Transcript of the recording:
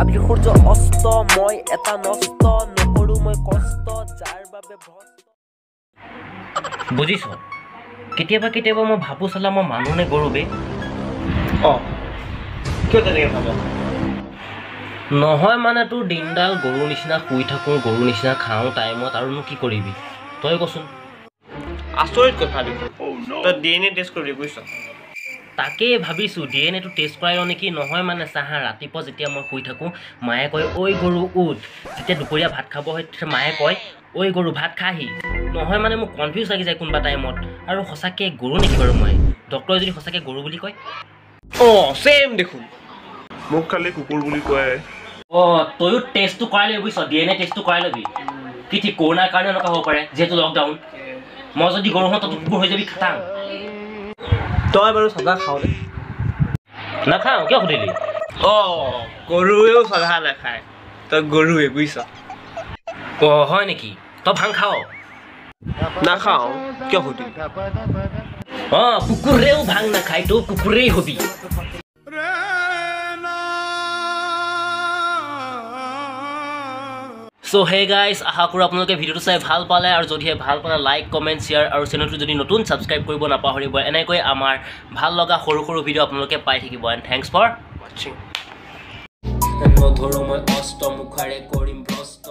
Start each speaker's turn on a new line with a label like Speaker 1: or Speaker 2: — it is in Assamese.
Speaker 1: আবেলি সূৰ্য অস্ত, মই এটা নষ্ট নকৰোঁ মই কষ্ট, যাৰ বাবে ভ্ৰষ্ট।
Speaker 2: বুজিছ, কেতিয়াবা কেতিয়াবা মই ভাবোঁ চালা মই মানুহ নে গৰু বে।
Speaker 3: অঁ, কিয় তেনেকৈ ভাব?
Speaker 2: নহয় মানে তোৰ দিনডাল গৰুৰ নিচিনা শুই থাকোঁ, গৰুৰ নিচিনা খাওঁ টাইমত, আৰুনো কি কৰিবি তই কচোন?
Speaker 3: আচৰিত কথা দেখোন, তই DNA test কৰিবি বুজিছ?
Speaker 2: তাকেই ভাবিছোঁ DNA টো টেষ্ট কৰাই লওঁ নেকি। নহয় মানে চাহা, ৰাতিপুৱা যেতিয়া মই শুই থাকোঁ মায়ে কয় ঐ গৰু উঠ, যেতিয়া দুপৰীয়া ভাত খাব হয় তেতিয়া মায়ে কয় ঐ গৰু ভাত খাহি। নহয় মানে মোক কনফিউজ লাগি যায় কোনোবা টাইমত। আৰু সঁচাকৈ গৰু নেকি বাৰু মই? ডক্টৰে যদি সঁচাকৈ গৰু বুলি কয়?
Speaker 3: অঁ, ছেম দেখোন।
Speaker 4: মোক খালি কুকুৰ বুলি কয়।
Speaker 2: অঁ, তয়ো টেষ্টটো কৰাই ল'বি বুজিছ, DNA টেষ্টটো কৰাই ল'বি। কি ঠিক কৰোণাৰ কাৰণে এনেকুৱা হ'ব পাৰে, যিহেতু লকডাউন। মই যদি গৰু হওঁ তই কুকুৰ হৈ যাবি খাটাং।
Speaker 3: তই বাৰু চাজা খাওঁ নে?
Speaker 2: নাখাওঁ, কিয় সুধিলি?
Speaker 3: অঁ, গৰুৱেও চাজা নাখায়, তই গৰুৱে বুজিছ?
Speaker 2: অঁ হয় নেকি? তই ভাং খাৱ?
Speaker 3: নাখাওঁ, কিয় সুধিলি?
Speaker 2: অঁ, কুকুৰেও ভাং নাখায়, তই কুকুৰেই হবি। চ' হে গাইজ, আশা কৰোঁ আপোনালোকে ভিডিঅ'টো চাই ভাল পালে, আৰু যদিহে ভাল পালে লাইক, কমেণ্ট, শ্বেয়াৰ আৰু চেনেলটো যদি নতুন ছাবস্ক্ৰাইব কৰিব নাপাহৰিব। এনেকৈ আমাৰ ভাল লগা সৰু সৰু ভিডিঅ' আপোনালোকে পাই থাকিব। এণ্ড thanks for ৱাচিং। নধৰোঁ মই অস্ত্ৰ, মুখাৰে কৰিম ভ্ৰষ্ট।